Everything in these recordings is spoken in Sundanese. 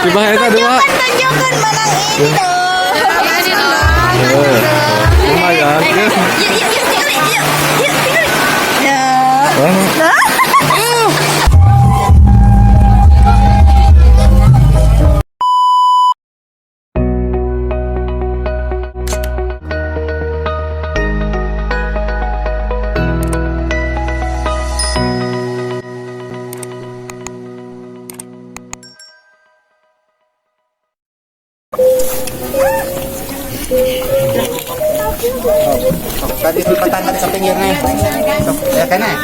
Di bawah itu dua. Tunjukkan menang ini dong. Lumayan. Yuk, yuk, yuk, tinggal, yuk, yuk, tinggal. Ya. Tadi lipatan tadi sa pinggir na. Ya kana.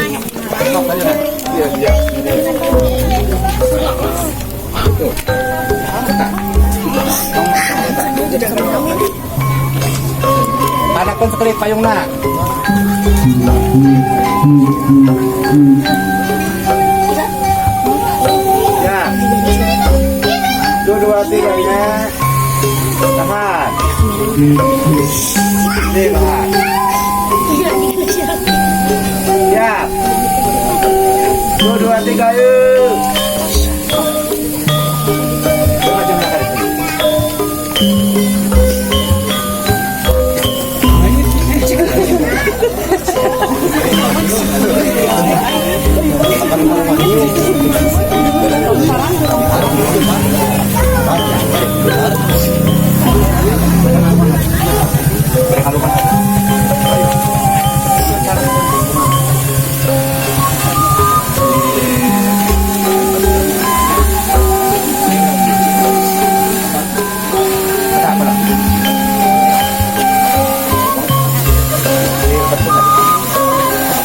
Sok kayo na. Iya, iya. Anak pun sekali payung na. Ya. Dua, dua, tiga, ya. Tahan. Lima. Ya. Dua, dua, tiga, yuk.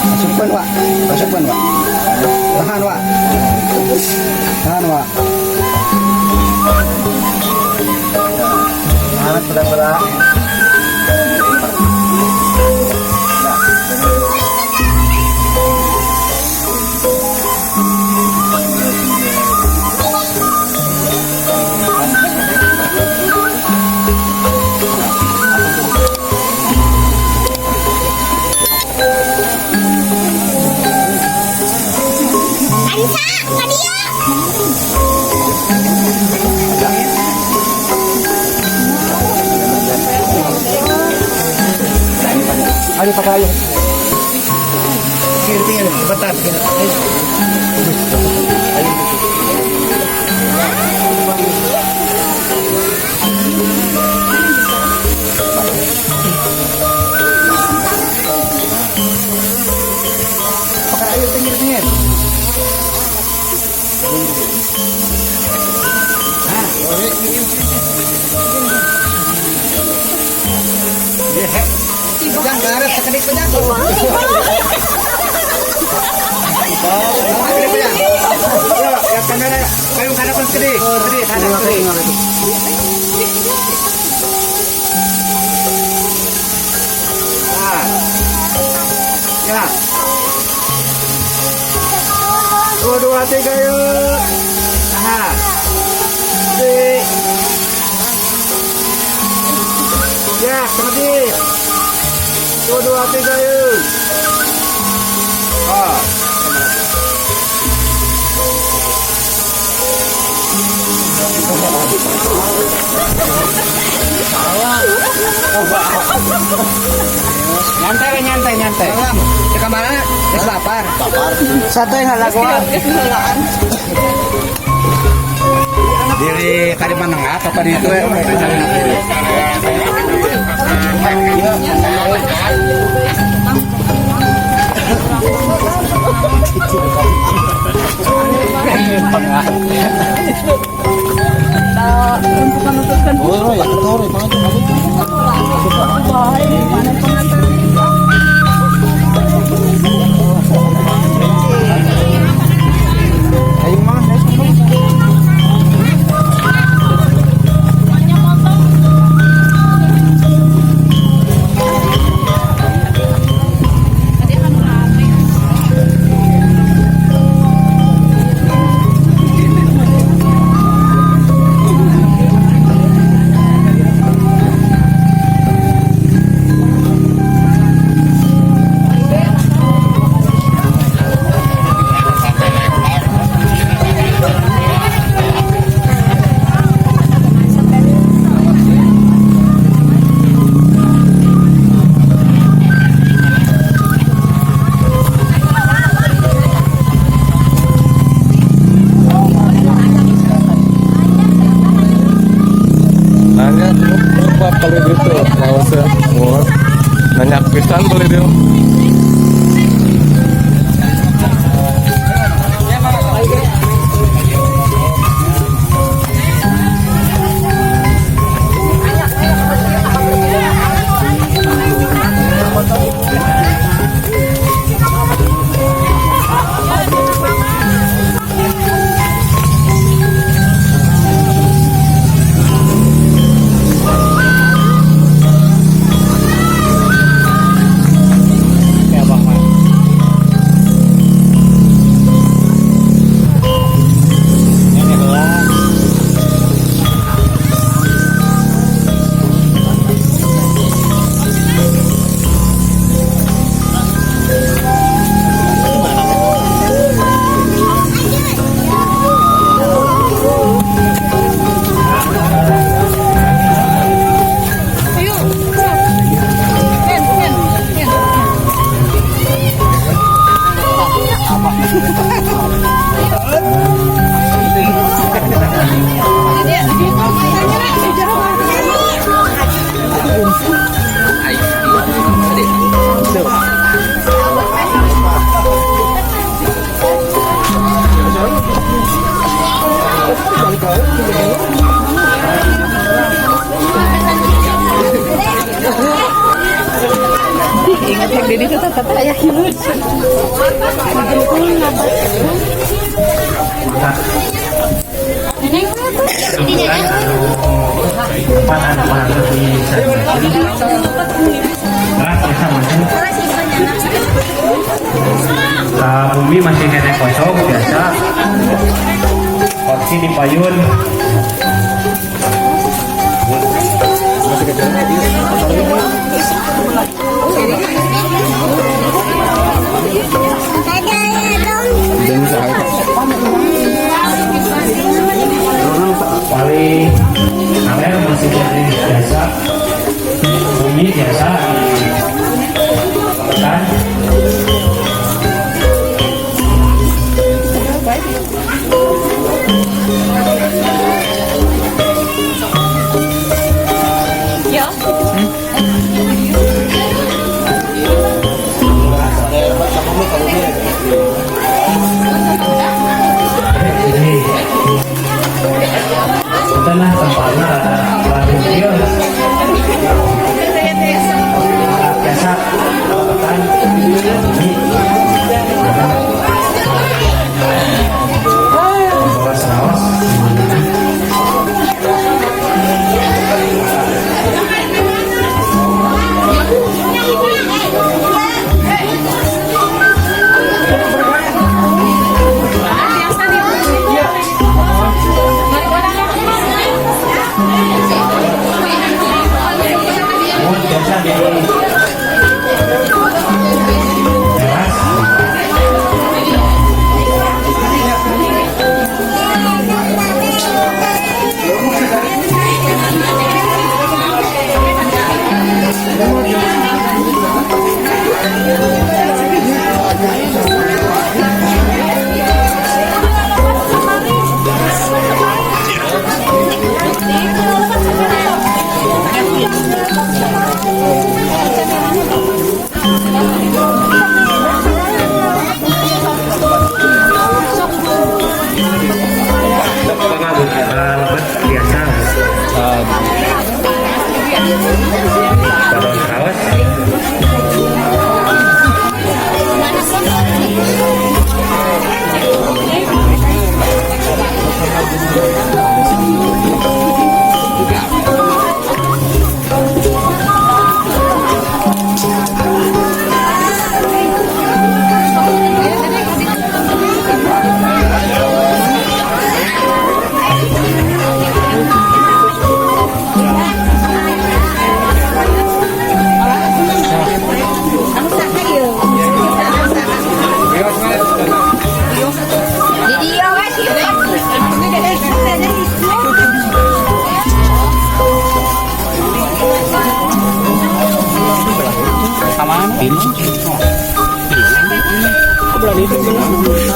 Masukkan, Wak. Masukkan, Wak. Tahan, Wak. Tahan, Wak. Tahan pelan-pelan. Ansa, Kadia. Ayo pakai ayo. Tinggal, tinggal, bentar. Ayo. Ayo. Pakai ayo tinggal, tinggal. Pejang, garap, sekedik pejang. Ya, kamera, kayo harapan sekedik, sekedik, hadap sekedik. Ya. Dua, dua, tiga, yuk. Tahan. Tiga. Ya, sekedik. Dua, dua, tiga, yuk. Ah. Nyantai, nyantai, nyantai. Ke mana? Wis lapar. Satu yang halakuan. Diri tadi menengah apa di itu ya? Ingat yang diri itu tetap ayah hilut. Bumi masih keneh kosong biasa. Kursi di payun. Paling amer masih keneh biasa. Bumi biasa di kan. Ini lah tempatnya ada biasa kan ini rawas. Biasa di teras. Lebet biasa. Baron rawas.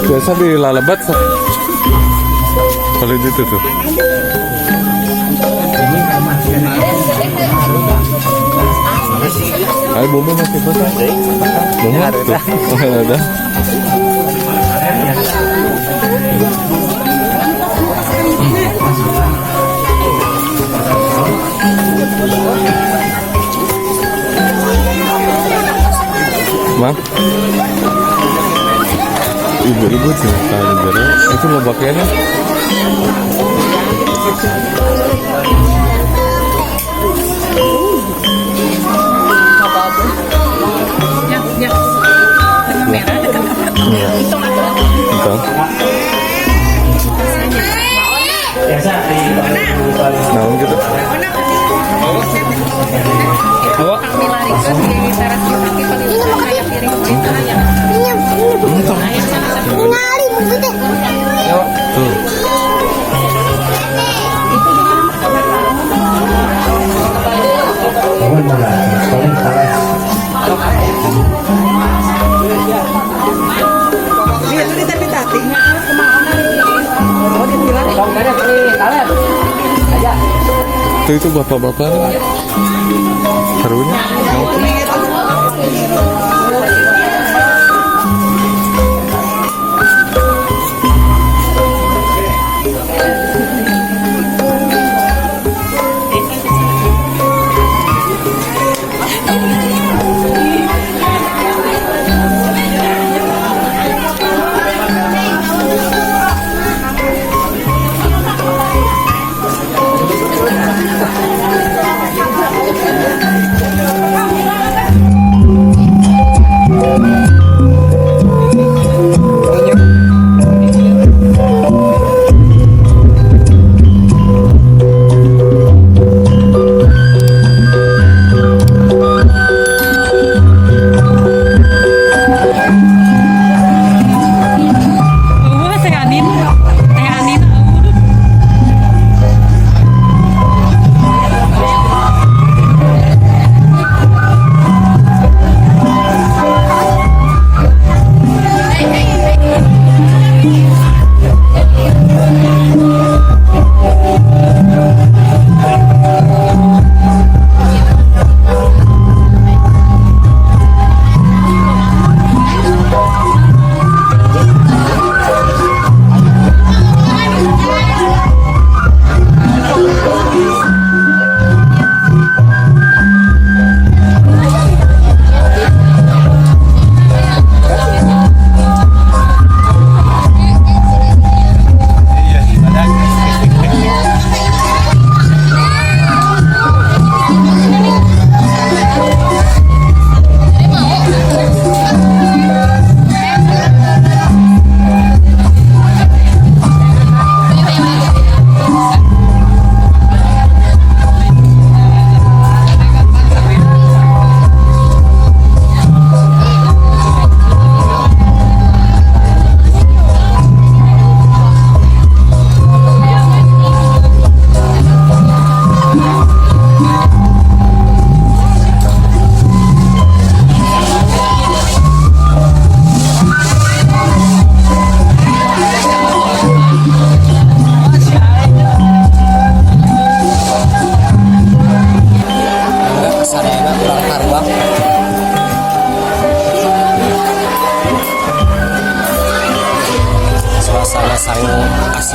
Biasa di lalebat kalau itu tuh. Ayo bumbu masih basah. Bumbu tuh. Ada. Maaf. Ibu-ibu cinta negara itu lobaknya. Biasa di Naon gitu. Tuh. Itu bapak-bapak serunya.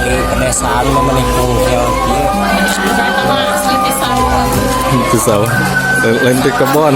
Pedesaan mah menikung kieu kieu. Itu sawah. Lain di kebon.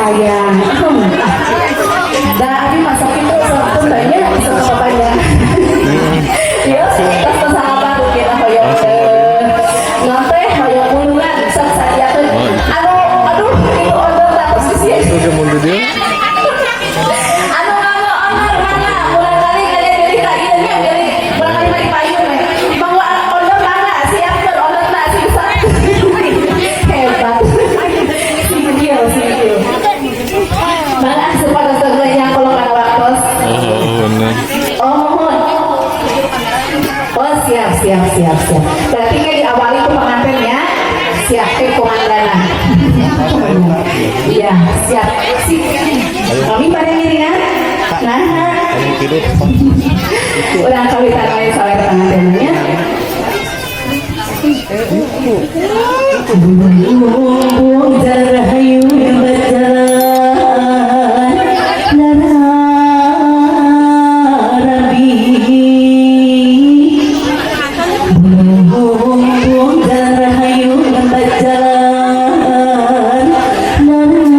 Sayang. Da abi masak itu sampun banyak sama banyak. Ya, tos sahabat kita hoyong nanti hoyong mulungan sok sadiakeun. Anu aduh itu order terus di sini. Itu mundur dia. Anu nganggo honor mangga murang kali kalian pilih tak ieu nya pilih murang kali mari payun we. Mangga honor mangga siapkeun honor sing hebat. Sing kieu sing kieu. Mangga supados yang kalau pada waktu. Oh, benar. Oh, mohon. Oh, siap, siap, siap, siap. Berarti kan diawali ku pengantin ya. Siap, ke kumandana. Iya, siap. Si, kami pada ngiringan. Nah, Kamu tidur. udah kawitan wae sawer pengantinnya. Bumbung rahayu berjalan narabi, Bumbung rahayu berjalan narabi.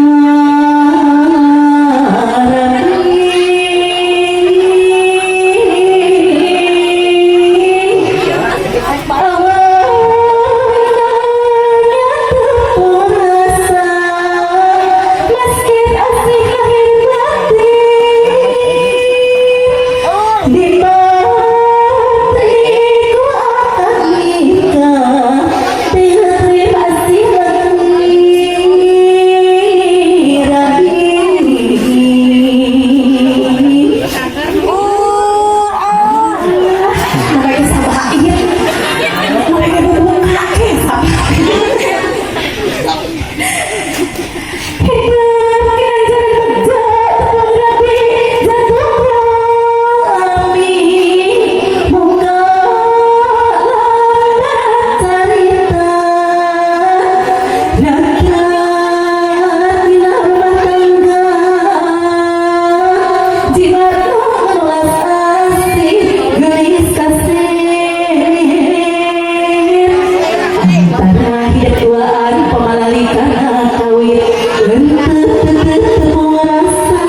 Meski asih lahir batin, di matiku akan nikah dengan asih rabi. Makanya sabar iya. Makanya buka sabar. Hidup ganjar kerja rabi jatuh kami buka cerita rakyat di rumah tangga jiwa welas asih gelis kasih antara hidup duaan pemalalikan kawin tepung rasa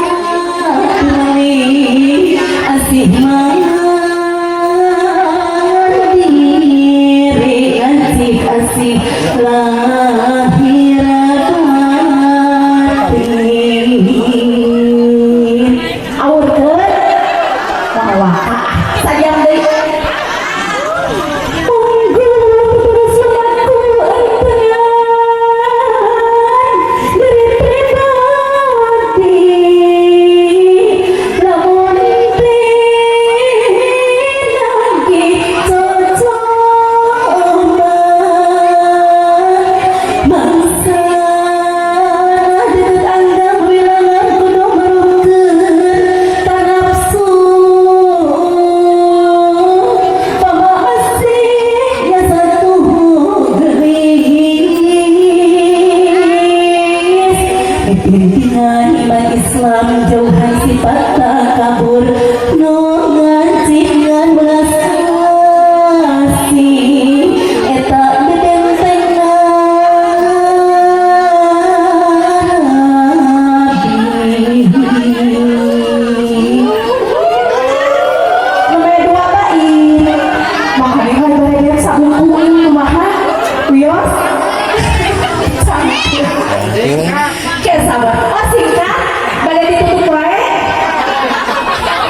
asih mandiri asih asih lahir batin awurkeun wah sayang deui. Monggo terus laku entengan dari pribadi lamun pinanggi cocoba mangsa deket anggang wilangan kudu merukeun panapsu pama asih ya satu gelis pimpinan iman Islam jauhan sifat takabur nu ngacingan belas asih eta benteng nabi. Nomor dua baik. Makanya kalau boleh sakukuin kumaha wios. Oke, sabar. Oh, singkat. Bade ditutup wae. Teu.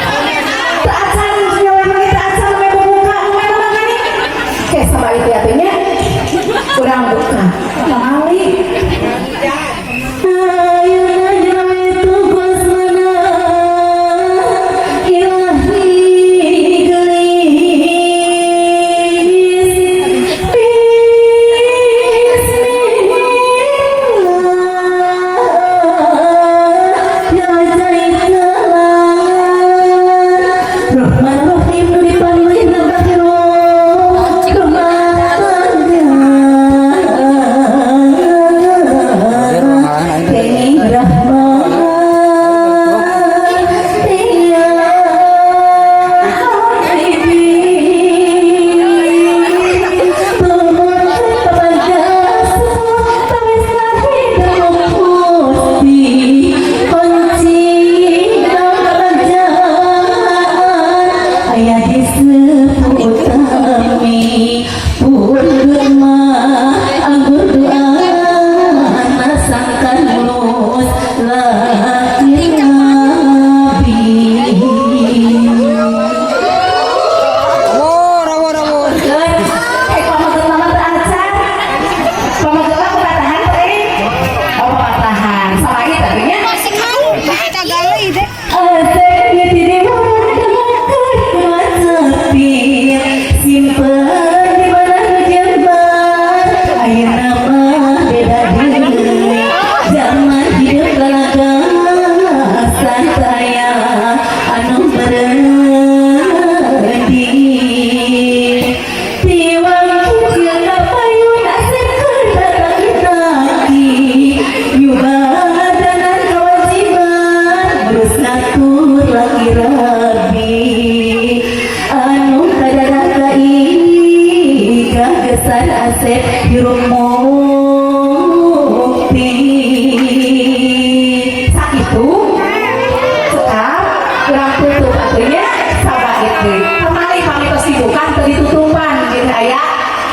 teh nya sabait deui. Kamari kami tos dibuka teu ditutupan gitu, aya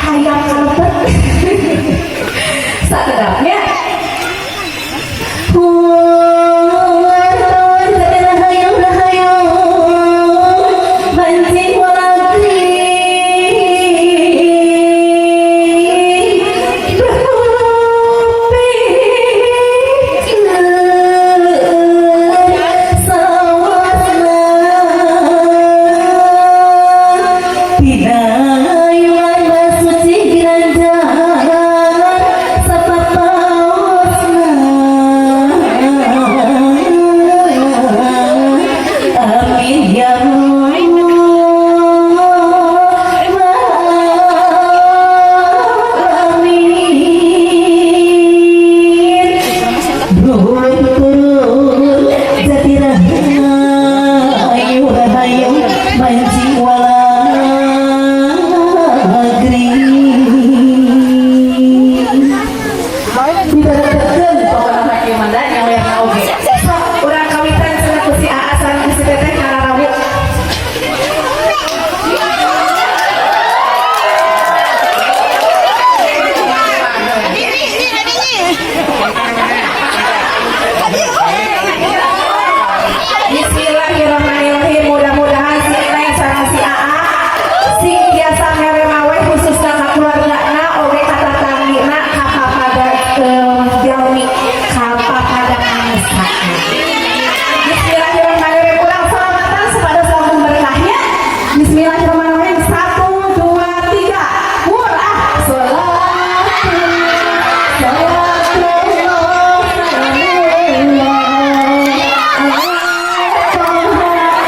hayam kalebet. Sakedapnya. Amin ya Amin. Jati rahayu rahayu mancing walagri. Diberekeun pokona mah gimana nyawerna oge. Sok urang kawitan cenah ku si Aa sareng ku si Teteh kararawu. Bismillahirrahmanirrahim. Mudah-mudahan si Neng sareng si Aa sing biasa mere mawe khususna ka keluargana oge ka tatangina ka papada jalmi ka papada manusia. Bismillahirrahmanirrahim. Ulang selamatan supados langkung berkahnya. Bismillahirrahmanirrahim. Satu, dua, tiga. Murah. Salatu, salatullah, salamullah. Ala Toha, ala Toha, salatullah, salatullah, salamullah.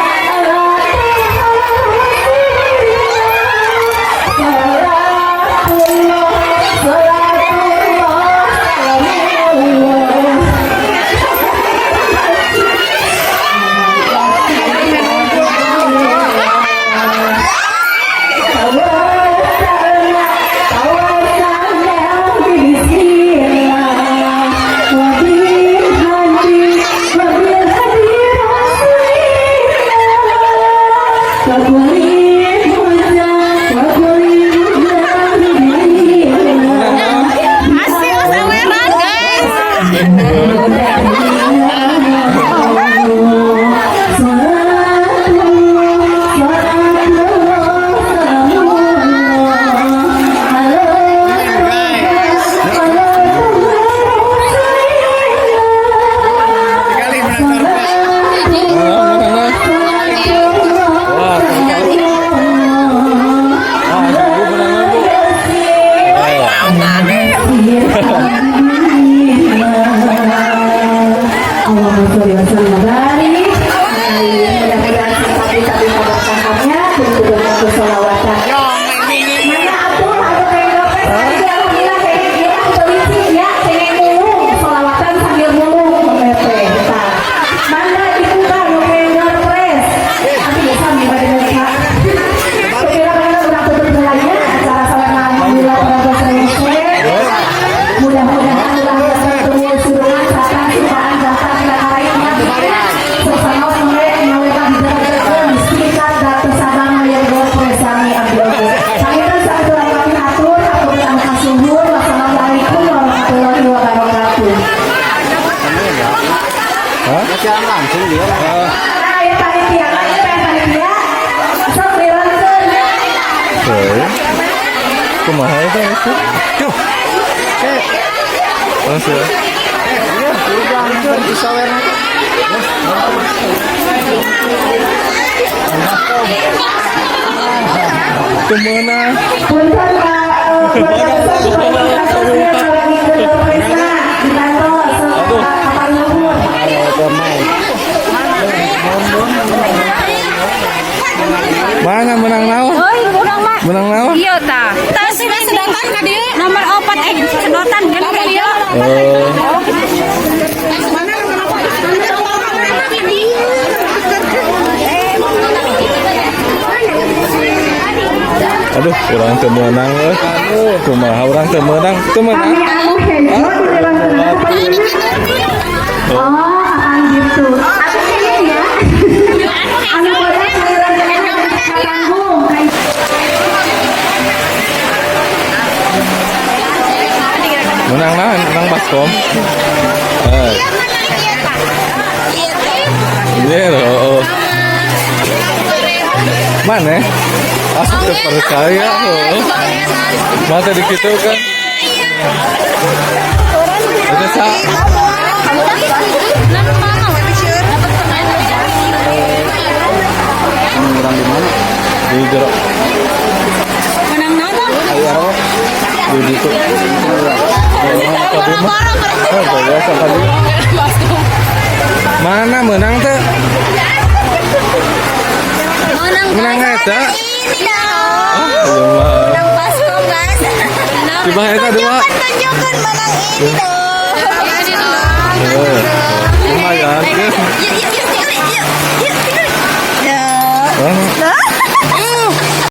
Hasil saweran, guys. Wah, wah, Bu menang, Bu. Allahumma sholli wa sallim wa barik. Mudah-mudahan simpati keberkahannya kudu kesolawatan. Mana atuh anu pengen ngepes tadi, alhamdulillah pengen ieu ah telicik ya, pengen mulung solawatan sambil mulung mepet. Tah. Mana dibuka nu pengen ngepres. Tapi biasa bade muka. Kira-kira urang tutup heulanya acara salat alhamdulillah urang selesai. Mudah-mudahan urang ketemu surungan sarta supaan datang ka lainnya. Sesama mulai nyawetan dijaga sikat datu sabang yang gopre sami abdi oge. Panginten saaturan kami atur atur anu kasuhun. Wassalamualaikum warahmatullahi wabarakatuh. Hah? Jalan langsung dia. Nah, ya panitia, kan pengen panitia. Sok dilanjutkeun. Oke. Kumaha itu itu? Duh. Langsung. Iya, udah disawerna. Kemana? Punten Pak, keluarga besar lagi ke Presna di kantor sok kapan nuhun. Mana menang naon? Oi, urang mah. Menang naon? Iya ta. Tas sedotan ka dieu. Nomor 4 sedotan kan ka dieu. Oh. Aduh, urang teu meunang euy. Kumaha urang teu meunang? Teu meunang. Kami anu hejo dilewankeun ku panjenengan. Oh, akan gitu. Atuh kayaknya ya. Anu bodas Menang naon? Menang baskom. Eh. Iya, menang iya tah. Iya teh. Iya loh. Mana? Aku teu percaya oh. Mata di kitu kan. Itu sa. Nan mana? Dapat pemain. Orang di mana? Di jero. Menang naon? Ayo, Aro. Di ditu. Boro-boro. Oh, biasa tadi. Mana menang teh? Menang. Menang eta. Ini dong. Oh, iya mah. Menang baskom, guys. Di bawah eta dua. Tunjukkan menang ini dong. Ini dong. Eh, lumayan. Yuk, yuk, yuk, yuk, yuk, yuk, yuk. Ya. Mana?